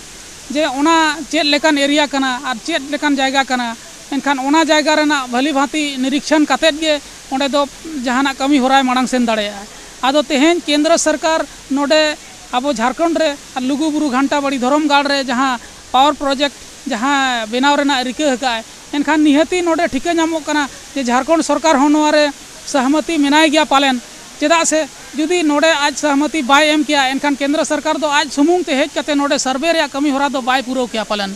ᱡᱮ ᱚᱱᱟ ᱪᱮᱫ ᱞᱮᱠᱟᱱ ᱮᱨᱤᱭᱟ ᱠᱟᱱᱟ ᱟᱨ ᱪᱮᱫ ᱞᱮᱠᱟᱱ ᱡᱟᱭᱜᱟ ᱠᱟᱱᱟ, ᱮᱱᱠᱷᱟᱱ ᱚᱱᱟ ᱡᱟᱭᱜᱟ ᱨᱮᱱᱟᱜ ᱵᱷᱟᱹᱞᱤ ᱵᱷᱟᱸᱛᱤ ᱱᱤᱨᱤᱠᱥᱚᱱ ᱠᱟᱛᱮᱫ ᱜᱮ ᱚᱸᱰᱮ ᱫᱚ ᱡᱟᱦᱟᱱᱟᱜ ᱠᱟᱹᱢᱤ ᱦᱚᱨᱟᱭ ᱢᱟᱲᱟᱝ ᱥᱮᱱ ᱫᱟᱲᱮᱭᱟᱜᱼᱟ᱾ ᱟᱫᱚ ᱛᱮᱦᱮᱧ ᱠᱮᱱᱫᱨᱚ ᱥᱚᱨᱠᱟᱨ ᱱᱚᱰᱮ ᱟᱵᱚ ᱡᱷᱟᱲᱠᱷᱚᱸᱰ ᱨᱮ ᱟᱨ ᱞᱩᱜᱩ ᱵᱩᱨᱩ ᱜᱷᱟᱱᱴᱟ ᱵᱟᱲᱤ ᱫᱷᱚᱨᱚᱢ ᱜᱟᱲ ᱨᱮ ᱡᱟᱦᱟᱸ ᱯᱟᱣᱟᱨ ᱯᱨᱚᱡᱮᱠᱴ ᱡᱟᱦᱟᱸ ᱵᱮᱱᱟᱣ ᱨᱮᱱᱟᱜ ᱨᱤᱠᱟᱹ ᱟᱠᱟᱫᱼᱟᱭ, ᱮᱱᱠᱷᱟᱱ ᱱᱤᱦᱟᱹᱛᱤ ᱱᱚᱰᱮ ᱴᱷᱤᱠᱟᱹ ᱧᱟᱢᱚᱜ ᱠᱟᱱᱟ ᱡᱮ ᱡᱷᱟᱲᱠᱷᱚᱸᱰ ᱥᱚᱨᱠᱟᱨ ᱦᱚᱸ ᱱᱚᱣᱟ ᱨᱮ ᱥᱚᱦᱢᱚᱛᱤ ᱢᱮᱱᱟᱭ ᱜᱮᱭᱟ ᱯᱟᱞᱮᱱ᱾ ᱪᱮᱫᱟᱜ ᱥᱮ ᱡᱩᱫᱤ ᱱᱚᱰᱮ ᱟᱡ ᱥᱚᱦᱢᱚᱛᱤ ᱵᱟᱭ ᱮᱢ ᱠᱮᱭᱟ, ᱮᱱᱠᱷᱟᱱ ᱠᱮᱱᱫᱨᱚ ᱥᱚᱨᱠᱟᱨ ᱫᱚ ᱟᱡ ᱥᱩᱢᱩᱝ ᱛᱮ ᱦᱮᱡ ᱠᱟᱛᱮ ᱱᱚᱰᱮ ᱥᱟᱨᱵᱷᱮ ᱨᱮᱭᱟᱜ ᱠᱟᱹᱢᱤ ᱦᱚᱨᱟ ᱫᱚ ᱵᱟᱭ ᱯᱩᱨᱟᱹᱣ ᱠᱮᱭᱟ ᱯᱟᱞᱮᱱ᱾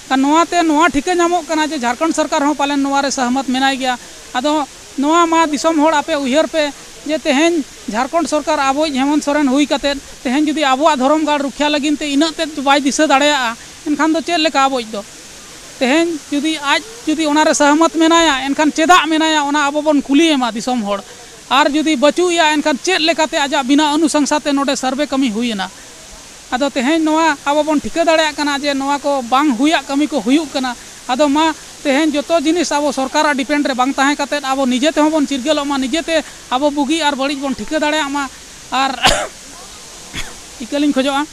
ᱟᱨ ᱱᱚᱣᱟᱛᱮ ᱱᱚᱣᱟ ᱴᱷᱤᱠᱟᱹ ᱧᱟᱢᱚᱜ ᱠᱟᱱᱟ ᱡᱮ ᱡᱷᱟᱲᱠᱷᱚᱸᱰ ᱥᱚᱨᱠᱟᱨ ᱦᱚᱸ ᱯᱟᱞᱮᱱ ᱱᱚᱣᱟ ᱨᱮ ᱥᱚᱦᱢᱚᱛ ᱢᱮᱱᱟᱭ ᱜᱮᱭᱟ᱾ ᱟᱫᱚ ᱱᱚᱣᱟ ᱢᱟ ᱫᱤᱥᱚᱢ ᱦᱚᱲ ᱟᱯᱮ ᱩᱭᱦᱟᱹᱨ ᱯᱮ ᱡᱮ ᱛᱮᱦᱮᱧ ᱡᱷᱟᱲᱠᱷᱚᱸᱰ ᱥᱚᱨᱠᱟᱨ ᱟᱵᱚᱭᱤᱡ ᱦᱮᱢᱚᱱᱛ ᱥᱚᱨᱮᱱ ᱦᱩᱭ ᱠᱟᱛᱮ ᱛᱮᱦᱮᱧ ᱡᱩᱫᱤ ᱟᱵᱚᱣᱟᱜ ᱫᱷᱚᱨᱚᱢ ᱜᱟᱲ ᱨᱩᱠᱷᱭᱟ ᱞᱟᱹᱜᱤᱫ ᱛᱮ ᱤᱱᱟᱹᱜ ᱛᱮᱫ ᱵᱟᱭ ᱫᱤᱥᱟᱹ ᱫᱟᱲᱮᱭᱟᱜᱼᱟ, ᱮᱱᱠᱷᱟᱱ ᱫᱚ ᱪᱮᱫ ᱞᱮᱠᱟ ᱟᱵᱚᱭᱤᱡ ᱫᱚ? ᱛᱮᱦᱮᱧ ᱡᱩᱫᱤ ᱟᱡ ᱡᱩᱫᱤ ᱚᱱᱟ ᱨᱮ ᱥᱚᱦᱢᱚᱛ ᱢᱮᱱᱟᱭᱟ, ᱮᱱᱠᱷᱟᱱ ᱪᱮᱫᱟᱜ ᱢᱮᱱᱟᱭᱟ ᱚᱱᱟ ᱟᱵᱚ ᱵᱚᱱ ᱠᱩᱞᱤᱭᱮᱢᱟ ᱫᱤᱥᱚᱢ ᱦᱚᱲ᱾ ᱟᱨ ᱡᱩᱫᱤ ᱵᱟᱹᱪᱩᱜ ᱮᱭᱟ, ᱮᱱᱠᱷᱟᱱ ᱪᱮᱫ ᱞᱮᱠᱟᱛᱮ ᱟᱡᱟᱜ ᱵᱤᱱᱟ ᱚᱱᱩᱥᱚᱝᱥᱟ ᱛᱮ ᱱᱚᱰᱮ ᱥᱟᱨᱵᱷᱮ ᱠᱟᱹᱢᱤ ᱦᱩᱭᱮᱱᱟ? ᱟᱫᱚ ᱛᱮᱦᱮᱧ ᱱᱚᱣᱟ ᱟᱵᱚ ᱵᱚᱱ ᱴᱷᱤᱠᱟᱹ ᱫᱟᱲᱮᱭᱟᱜ ᱠᱟᱱᱟ ᱡᱮ ᱱᱚᱣᱟ ᱠᱚ ᱵᱟᱝ ᱦᱩᱭᱟᱜ ᱠᱟᱹᱢᱤ ᱠᱚ ᱦᱩᱭᱩᱜ ᱠᱟᱱᱟ᱾ ᱟᱫᱚ ᱢᱟ ᱛᱮᱦᱮᱧ ᱡᱚᱛᱚ ᱡᱤᱱᱤᱥ ᱟᱵᱚ ᱥᱚᱨᱠᱟᱨᱟᱜ ᱰᱤᱯᱮᱱᱰ ᱨᱮ ᱵᱟᱝ ᱛᱟᱦᱮᱸ ᱠᱟᱛᱮᱫ ᱟᱵᱚ ᱱᱤᱡᱮ ᱛᱮᱦᱚᱸ ᱵᱚᱱ ᱪᱤᱨᱜᱟᱹᱞᱚᱜ ᱢᱟ, ᱱᱤᱡᱮᱛᱮ ᱟᱵᱚ ᱵᱩᱜᱤ ᱟᱨ ᱵᱟᱹᱲᱤᱡ ᱵᱚᱱ ᱴᱷᱤᱠᱟᱹ ᱫᱟᱲᱮᱭᱟᱜ ᱢᱟ᱾ ᱟᱨ ᱤᱠᱟᱹᱞᱤᱧ ᱠᱷᱚᱡᱚᱜᱼᱟ,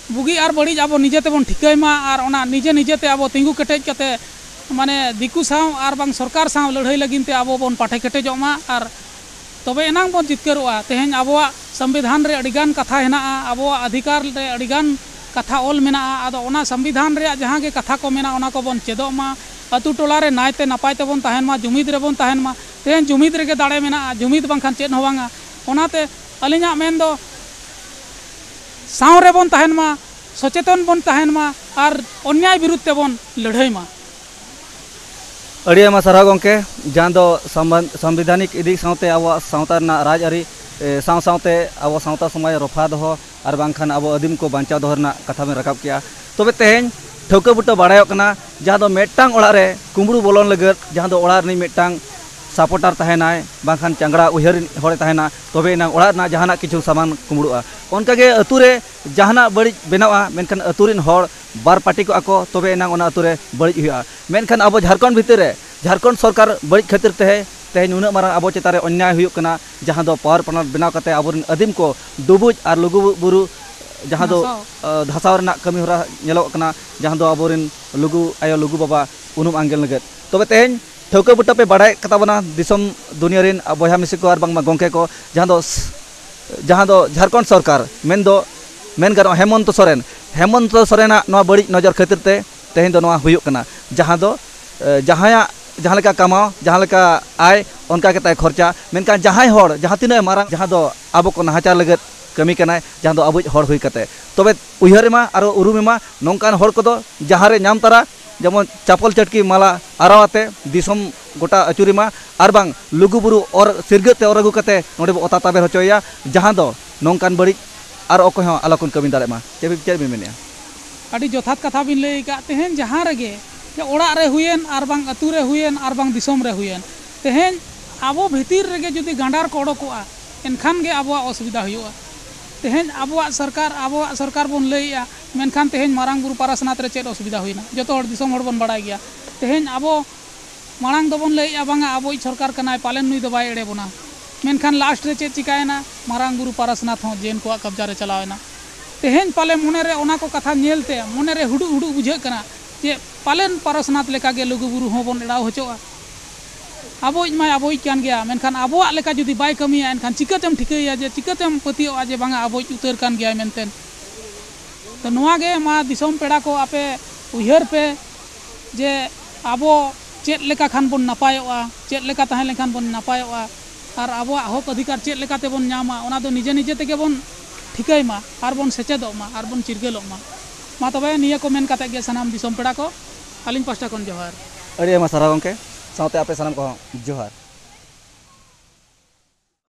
ᱵᱩᱜᱤ ᱟᱨ ᱵᱟᱹᱲᱤᱡ ᱟᱵᱚ ᱱᱤᱡᱮ ᱛᱮᱵᱚᱱ ᱴᱷᱤᱠᱟᱹᱭ ᱢᱟ ᱟᱨ ᱚᱱᱟ ᱱᱤᱡᱮ ᱱᱤᱡᱮ ᱛᱮ ᱟᱵᱚ ᱛᱤᱸᱜᱩ ᱠᱮᱴᱮᱡ ᱠᱟᱛᱮ, ᱢᱟᱱᱮ, ᱫᱤᱠᱩ ᱥᱟᱶ ᱟᱨ ᱵᱟᱝ ᱥᱚᱨᱠᱟᱨ ᱥᱟᱶ ᱞᱟᱹᱲᱦᱟᱹᱭ ᱞᱟᱹᱜᱤᱫ ᱛᱮ ᱟᱵᱚ ᱵᱚᱱ ᱯᱟᱴᱷᱮ ᱠᱮᱴᱮᱡᱚᱜ ᱢᱟ᱾ ᱟᱨ ᱛᱚᱵᱮ ᱮᱱᱟᱝ ᱵᱚᱱ ᱡᱤᱛᱠᱟᱹᱨᱚᱜᱼᱟ᱾ ᱛᱮᱦᱮᱧ ᱟᱵᱚᱣᱟᱜ ᱥᱚᱝᱵᱤᱫᱷᱟᱱ ᱨᱮ ᱟᱹᱰᱤᱜᱟᱱ ᱠᱟᱛᱷᱟ ᱦᱮᱱᱟᱜᱼᱟ, ᱟᱵᱚᱣᱟᱜ ᱚᱫᱷᱤᱠᱟᱨ ᱨᱮ ᱟᱹᱰᱤᱜᱟᱱ ᱠᱟᱛᱷᱟ ᱚᱞ ᱢᱮᱱᱟᱜᱼᱟ᱾ ᱟᱫᱚ ᱚᱱᱟ ᱥᱚᱝᱵᱤᱫᱷᱟᱱ ᱨᱮᱭᱟᱜ ᱡᱟᱦᱟᱸ ᱜᱮ ᱠᱟᱛᱷᱟ ᱠᱚ ᱢᱮᱱᱟᱜᱼᱟ, ᱚᱱᱟ ᱠᱚᱵᱚᱱ ᱪᱮᱫᱚᱜ ᱢᱟ, ᱟᱹᱛᱩ ᱴᱚᱞᱟ ᱨᱮ ᱱᱟᱭᱛᱮ ᱱᱟᱯᱟᱭ ᱛᱮᱵᱚᱱ ᱛᱟᱦᱮᱱ ᱢᱟ, ᱡᱩᱢᱤᱫ ᱨᱮᱵᱚᱱ ᱛᱟᱦᱮᱱ ᱢᱟ᱾ ᱛᱮᱦᱮᱧ ᱡᱩᱢᱤᱫ ᱨᱮᱜᱮ ᱫᱟᱲᱮ ᱢᱮᱱᱟᱜᱼᱟ, ᱡᱩᱢᱤᱫ ᱵᱟᱝᱠᱷᱟᱱ ᱪᱮᱫ ᱦᱚᱸ ᱵᱟᱝᱟ᱾ ᱚᱱᱟᱛᱮ ᱟᱹᱞᱤᱧᱟᱜ ᱢᱮᱱ ᱫᱚ ᱥᱟᱶ ᱨᱮᱵᱚᱱ ᱛᱟᱦᱮᱱ ᱢᱟ, ᱥᱚᱪᱮᱛᱚᱱ ᱵᱚᱱ ᱛᱟᱦᱮᱱ ᱢᱟ ᱟᱨ ᱚᱱᱭᱟᱭ ᱵᱤᱨᱩᱫᱷ ᱛᱮᱵᱚᱱ ᱞᱟᱹᱲᱦᱟᱹᱭ ᱢᱟ᱾ ᱟᱹᱰᱤ ᱟᱭᱢᱟ ᱥᱟᱨᱦᱟᱣ ᱜᱚᱢᱠᱮ, ᱡᱟᱦᱟᱸ ᱫᱚ ᱥᱚᱢᱵᱟᱱ-, ᱥᱚᱝᱵᱤᱫᱷᱟᱱᱤᱠ ᱤᱫᱤ ᱥᱟᱶᱛᱮ ᱟᱵᱚᱣᱟᱜ ᱥᱟᱶᱛᱟ ᱨᱮᱱᱟᱜ ᱨᱟᱡᱽᱟᱹᱨᱤ, ᱮ, ᱥᱟᱶ ᱥᱟᱶᱛᱮ ᱟᱵᱚ ᱥᱟᱶᱛᱟ ᱥᱚᱢᱟᱡᱽ ᱨᱚᱯᱷᱟ ᱫᱚᱦᱚ ᱟᱨ ᱵᱟᱝᱠᱷᱟᱱ ᱟᱵᱚ ᱟᱹᱫᱤᱢ ᱠᱚ ᱵᱟᱧᱪᱟᱣ ᱫᱚᱦᱚ ᱨᱮᱱᱟᱜ ᱠᱟᱛᱷᱟ ᱵᱮᱱ ᱨᱟᱠᱟᱵ ᱠᱮᱜᱼᱟ᱾ ᱛᱚᱵᱮ ᱛᱮᱦᱮᱧ ᱴᱷᱟᱹᱣᱠᱟᱹ ᱵᱩᱴᱟᱹ ᱵᱟᱲᱟᱭᱚᱜ ᱠᱟᱱᱟ, ᱡᱟᱦᱟᱸ ᱫᱚ ᱢᱤᱫᱴᱟᱝ ᱚᱲᱟᱜ ᱨᱮ ᱠᱩᱢᱵᱽᱲᱩ ᱵᱚᱞᱚᱱ ᱞᱟᱹᱜᱤᱫ, ᱡᱟᱦᱟᱸ ᱫᱚ ᱚᱲᱟᱜ ᱨᱤᱱᱤᱡ ᱢᱤᱫᱴᱟᱝ ᱥᱟᱯᱚᱴᱟᱨ ᱛᱟᱦᱮᱱᱟᱭ, ᱵᱟᱝᱠᱷᱟᱱ ᱪᱟᱝᱜᱲᱟ ᱩᱭᱦᱟᱹᱨ ᱨᱤᱱᱤᱡ ᱦᱚᱲᱮ ᱛᱟᱦᱮᱱᱟ, ᱛᱚᱵᱮ ᱮᱱᱟᱝ ᱚᱲᱟᱜ ᱨᱮᱱᱟᱜ ᱡᱟᱦᱟᱱᱟᱜ ᱠᱤᱪᱷᱩ ᱥᱟᱢᱟᱱ ᱠᱩᱢᱵᱽᱲᱩᱜᱼᱟ᱾ ᱚᱱᱠᱟᱜᱮ ᱟᱹᱛᱩ ᱨᱮ ᱡᱟᱦᱟᱱᱟᱜ ᱵᱟᱹᱲᱤᱡ ᱵᱮᱱᱟᱣᱜᱼᱟ, ᱢᱮᱱᱠᱷᱟᱱ ᱟᱹᱛᱩ ᱨᱤᱱ ᱦᱚᱲ ᱵᱟᱨ ᱯᱟᱹᱴᱤ ᱠᱚᱜᱼᱟ ᱠᱚ, ᱛᱚᱵᱮ ᱮᱱᱟᱝ ᱚᱱᱟ ᱟᱹᱛᱩ ᱨᱮ ᱵᱟᱹᱲᱤᱡ ᱦᱩᱭᱩᱜᱼᱟ᱾ ᱢᱮᱱᱠᱷᱟᱱ ᱟᱵᱚ ᱡᱷᱟᱲᱠᱷᱚᱸᱰ ᱵᱷᱤᱛᱤᱨ ᱨᱮ ᱡᱷᱟᱲᱠᱷᱚᱸᱰ ᱥᱚᱨᱠᱟᱨ ᱵᱟᱹᱲᱤᱡ ᱠᱷᱟᱹᱛᱤᱨ ᱛᱮ ᱛᱮᱦᱮᱧ ᱱᱩᱱᱟᱹᱜ ᱢᱟᱨᱟᱝ ᱟᱵᱚ ᱪᱮᱛᱟᱱ ᱨᱮ ᱚᱱᱱᱭᱟᱭ ᱦᱩᱭᱩᱜ ᱠᱟᱱᱟ, ᱡᱟᱦᱟᱸ ᱫᱚ ᱯᱟᱣᱟᱨ ᱯᱞᱟᱱᱴ ᱵᱮᱱᱟᱣ ᱠᱟᱛᱮ ᱟᱵᱚᱨᱮᱱ ᱟᱹᱫᱤᱢ ᱠᱚ ᱰᱩᱵᱩᱡ ᱟᱨ ᱞᱩᱜᱩ ᱵᱩᱨᱩ ᱡᱟᱦᱟᱸ ᱫᱚ, ᱫᱷᱟᱥᱟᱣ᱾ ᱟ, ᱫᱷᱟᱥᱟᱣ ᱨᱮᱱᱟᱜ ᱠᱟᱹᱢᱤ ᱦᱚᱨᱟ ᱧᱮᱞᱚᱜ ᱠᱟᱱᱟ, ᱡᱟᱦᱟᱸ ᱫᱚ ᱟᱵᱚᱨᱮᱱ ᱞᱩᱜᱩ ᱟᱭᱳ, ᱞᱩᱜᱩ ᱵᱟᱵᱟ ᱩᱱᱩᱢ ᱟᱝᱜᱮᱞ ᱞᱟᱹᱜᱤᱫ᱾ ᱛᱚᱵᱮ ᱛᱮᱦᱮᱧ ᱴᱷᱟᱹᱣᱠᱟᱹ ᱵᱩᱴᱟᱹ ᱯᱮ ᱵᱟᱲᱟᱭ ᱠᱟᱛᱟ ᱵᱚᱱᱟ ᱫᱤᱥᱚᱢ ᱫᱩᱱᱤᱭᱟᱹ ᱨᱮᱱ ᱵᱚᱭᱦᱟ ᱢᱤᱥᱤ ᱠᱚ ᱟᱨ ᱵᱟᱝᱢᱟ ᱜᱚᱢᱠᱮ ᱠᱚ, ᱡᱟᱦᱟᱸ ᱫᱚ ᱥ-, ᱡᱟᱦᱟᱸ ᱫᱚ ᱡᱷᱟᱲᱠᱷᱚᱸᱰ ᱥᱚᱨᱠᱟᱨ ᱢᱮᱱᱫᱚ ᱢᱮᱱ ᱜᱟᱱᱚᱜᱼᱟ ᱦᱮᱢᱚᱱᱛᱚ ᱥᱚᱨᱮᱱ, ᱦᱮᱢᱚᱱᱛᱚ ᱥᱚᱨᱮᱱᱟᱜ ᱱᱚᱣᱟ ᱵᱟᱹᱲᱤᱡ ᱱᱚᱡᱚᱨ ᱠᱷᱟᱹᱛᱤᱨ ᱛᱮ ᱛᱮᱦᱮᱧ ᱫᱚ ᱱᱚᱣᱟ ᱦᱩᱭᱩᱜ ᱠᱟᱱᱟ, ᱡᱟᱦᱟᱸ ᱫᱚ, ᱮ, ᱡᱟᱦᱟᱸᱭᱟᱜ ᱡᱟᱦᱟᱸ ᱞᱮᱠᱟ ᱠᱟᱢᱟᱣ, ᱡᱟᱦᱟᱸ ᱞᱮᱠᱟ ᱟᱭ, ᱚᱱᱠᱟ ᱜᱮ ᱛᱟᱭ ᱠᱷᱚᱨᱪᱟ᱾ ᱢᱮᱱᱠᱷᱟᱱ ᱡᱟᱦᱟᱸᱭ ᱦᱚᱲ ᱡᱟᱦᱟᱸ ᱛᱤᱱᱟᱹᱜ ᱢᱟᱨᱟᱝ, ᱡᱟᱦᱟᱸ ᱫᱚ ᱟᱵᱚ ᱠᱚ ᱱᱟᱦᱟᱪᱟᱨ ᱞᱟᱹᱜᱤᱫ ᱠᱟᱹᱢᱤ ᱠᱟᱱᱟᱭ, ᱡᱟᱦᱟᱸ ᱫᱚ ᱟᱵᱚᱭᱤᱡ ᱦᱚᱲ ᱦᱩᱭ ᱠᱟᱛᱮ, ᱛᱚᱵᱮ ᱩᱭᱦᱟᱹᱨ ᱮᱢᱟ ᱟᱨ ᱩᱨᱩᱢ ᱮᱢᱟ ᱱᱚᱝᱠᱟᱱ ᱦᱚᱲ ᱠᱚᱫᱚ, ᱡᱟᱦᱟᱸ ᱨᱮ ᱧᱟᱢ ᱛᱟᱨᱟ ᱡᱮᱢᱚᱱ ᱪᱟᱯᱚᱞ ᱪᱟᱹᱴᱠᱤ ᱢᱟᱞᱟ ᱟᱨᱟᱣ ᱟᱛᱮ ᱫᱤᱥᱚᱢ ᱜᱚᱴᱟ ᱟᱹᱪᱩᱨ ᱮᱢᱟ, ᱟᱨ ᱵᱟᱝ ᱞᱩᱜᱩᱵᱩᱨᱩ ᱚᱨ ᱥᱤᱨᱜᱟᱹᱫ ᱛᱮ ᱚᱨ ᱟᱹᱜᱩ ᱠᱟᱛᱮ ᱱᱚᱰᱮ ᱵᱚ ᱚᱛᱟ ᱛᱟᱵᱮᱨ ᱦᱚᱪᱚᱭᱮᱭᱟ, ᱡᱟᱦᱟᱸ ᱫᱚ ᱱᱚᱝᱠᱟᱱ ᱵᱟᱹᱲᱤᱡ ᱟᱨ ᱚᱠᱚᱭ ᱦᱚᱸ ᱟᱞᱚ ᱠᱚ ᱠᱟᱹᱢᱤ ᱫᱟᱲᱮᱭᱟᱜ ᱢᱟ᱾ ᱪᱮᱫ ᱵᱤᱱ, ᱪᱮᱫ ᱵᱤᱱ ᱢᱮᱱᱮᱫᱼᱟ? ᱟᱹᱰᱤ ᱡᱚᱛᱷᱟᱛ ᱠᱟᱛᱷᱟ ᱵᱤᱱ ᱞᱟᱹᱭ ᱟᱠᱟᱫ᱾ ᱛᱮᱦᱮᱧ ᱡᱟᱦᱟᱸ ᱨᱮᱜᱮ, ᱡᱮ ᱚᱲᱟᱜ ᱨᱮ ᱦᱩᱭᱮᱱ, ᱟᱨ ᱵᱟᱝ ᱟᱹᱛᱩ ᱨᱮ ᱦᱩᱭᱮᱱ, ᱟᱨ ᱵᱟᱝ ᱫᱤᱥᱚᱢ ᱨᱮ ᱦᱩᱭᱮᱱ, ᱛᱮᱦᱮᱧ ᱟᱵᱚ ᱵᱷᱤᱛᱤᱨ ᱨᱮᱜᱮ ᱡᱩᱫᱤ ᱜᱟᱸᱰᱟᱨ ᱠᱚ ᱚᱰᱚᱠᱚᱜᱼᱟ, ᱮᱱᱠᱷᱟᱱ ᱜᱮ ᱟᱵᱚᱣᱟᱜ ᱚᱥᱩᱵᱤᱫᱷᱟ ᱦᱩᱭᱩᱜᱼᱟ᱾ ᱛᱮᱦᱮᱧ ᱟᱵᱚᱣᱟᱜ ᱥᱚᱨᱠᱟᱨ, ᱟᱵᱚᱣᱟᱜ ᱥᱚᱨᱠᱟᱨ ᱵᱚᱱ ᱞᱟᱹᱭᱮᱜᱼᱟ, ᱢᱮᱱᱠᱷᱟᱱ ᱛᱮᱦᱮᱧ ᱢᱟᱨᱟᱝ ᱵᱩᱨᱩ ᱯᱟᱨᱟᱥᱱᱟᱛᱷ ᱨᱮ ᱪᱮᱫ ᱚᱥᱩᱵᱤᱫᱷᱟ ᱦᱩᱭᱱᱟ? ᱡᱚᱛᱚ ᱦᱚᱲ, ᱫᱤᱥᱚᱢ ᱦᱚᱲ ᱵᱚᱱ ᱵᱟᱲᱟᱭ ᱜᱮᱭᱟ᱾ ᱛᱮᱦᱮᱧ ᱟᱵᱚ ᱢᱟᱲᱟᱝ ᱫᱚᱵᱚᱱ ᱞᱟᱹᱭᱮᱜᱼᱟ, ᱵᱟᱝᱟ, ᱟᱵᱚᱭᱤᱡ ᱥᱚᱨᱠᱟᱨ ᱠᱟᱱᱟᱭ, ᱯᱟᱞᱮᱱ ᱱᱩᱭ ᱫᱚ ᱵᱟᱭ ᱮᱲᱮ ᱵᱚᱱᱟ᱾ ᱢᱮᱱᱠᱷᱟᱱ ᱞᱟᱥᱴ ᱨᱮ ᱪᱮᱫ ᱪᱤᱠᱟᱭᱮᱱᱟ? ᱢᱟᱨᱟᱝ ᱵᱩᱨᱩ ᱯᱟᱨᱟᱥᱱᱟᱛᱷ ᱦᱚᱸ ᱡᱮᱱ ᱠᱚᱣᱟᱜ ᱠᱟᱵᱽᱡᱟ ᱨᱮ ᱪᱟᱞᱟᱣᱮᱱᱟ᱾ ᱛᱮᱦᱮᱧ ᱯᱟᱞᱮ ᱢᱚᱱᱮᱨᱮ ᱚᱱᱟ ᱠᱚ ᱠᱟᱛᱷᱟ ᱧᱮᱞᱛᱮ ᱢᱚᱱᱮᱨᱮ ᱦᱩᱰᱩᱜ ᱦᱩᱰᱩᱜ ᱵᱩᱡᱷᱟᱹᱜ ᱠᱟᱱᱟ ᱡᱮ ᱯᱟᱞᱮᱱ ᱯᱟᱨᱟᱥᱱᱟᱛᱷ ᱞᱮᱠᱟᱜᱮ ᱞᱩᱜᱩᱵᱩᱨᱩ ᱦᱚᱸᱵᱚᱱ ᱮᱲᱟᱣ ᱦᱚᱪᱚᱜᱼᱟ᱾ ᱟᱵᱚᱭᱤᱡ ᱢᱟᱭ ᱟᱵᱚᱭᱤᱡ ᱠᱟᱱ ᱜᱮᱭᱟ, ᱢᱮᱱᱠᱷᱟᱱ ᱟᱵᱚᱣᱟᱜ ᱞᱮᱠᱟ ᱡᱩᱫᱤ ᱵᱟᱭ ᱠᱟᱹᱢᱤᱭᱟ, ᱮᱱᱠᱷᱟᱱ ᱪᱤᱠᱟᱹᱛᱮᱢ ᱴᱷᱤᱠᱟᱹᱭᱟ ᱡᱮ, ᱪᱤᱠᱟᱹᱛᱮᱢ ᱯᱟᱹᱛᱭᱟᱹᱣᱚᱜᱼᱟ ᱡᱮ ᱵᱟᱝᱟ, ᱟᱵᱚᱭᱤᱡ ᱩᱛᱟᱹᱨ ᱠᱟᱱ ᱜᱮᱭᱟᱭ ᱢᱮᱱᱛᱮ? ᱛᱚ ᱱᱚᱣᱟ ᱜᱮ ᱢᱟ ᱫᱤᱥᱚᱢ ᱯᱮᱲᱟ ᱠᱚ, ᱟᱯᱮ ᱩᱭᱦᱟᱹᱨ ᱯᱮ ᱡᱮ ᱟᱵᱚ ᱪᱮᱫ ᱞᱮᱠᱟ ᱠᱷᱟᱱ ᱵᱚᱱ ᱱᱟᱯᱟᱭᱚᱜᱼᱟ, ᱪᱮᱫ ᱞᱮᱠᱟ ᱛᱟᱦᱮᱸ ᱞᱮᱱᱠᱷᱟᱱ ᱵᱚᱱ ᱱᱟᱯᱟᱭᱚᱜᱼᱟ, ᱟᱨ ᱟᱵᱚᱣᱟᱜ ᱦᱚᱠ ᱚᱫᱷᱤᱠᱟᱨ ᱪᱮᱫ ᱞᱮᱠᱟ ᱛᱮᱵᱚᱱ ᱧᱟᱢᱟ, ᱚᱱᱟ ᱫᱚ ᱱᱤᱡᱮ ᱱᱤᱡᱮ ᱛᱮᱜᱮ ᱵᱚᱱ ᱴᱷᱤᱠᱟᱹᱭ ᱢᱟ, ᱟᱨ ᱵᱚᱱ ᱥᱮᱪᱮᱫᱚᱜ ᱢᱟ, ᱟᱨ ᱵᱚᱱ ᱪᱤᱨᱜᱟᱹᱞᱚᱜ ᱢᱟ᱾ ᱢᱟ ᱛᱚᱵᱮ ᱱᱤᱭᱟᱹ ᱠᱚ ᱢᱮᱱ ᱠᱟᱛᱮ ᱜᱮ ᱥᱟᱱᱟᱢ ᱫᱤᱥᱚᱢ ᱯᱮᱲᱟ ᱠᱚ ᱟᱹᱞᱤᱧ ᱯᱟᱦᱴᱟ ᱠᱷᱚᱱ ᱡᱚᱦᱟᱨ᱾ ᱟᱹᱰᱤ ᱟᱭᱢᱟ ᱥᱟᱨᱦᱟᱣ ᱜᱚᱢᱠᱮ, ᱥᱟᱶᱛᱮ ᱟᱯᱮ ᱥᱟᱱᱟᱢ ᱠᱚᱦᱚᱸ ᱡᱚᱦᱟᱨ᱾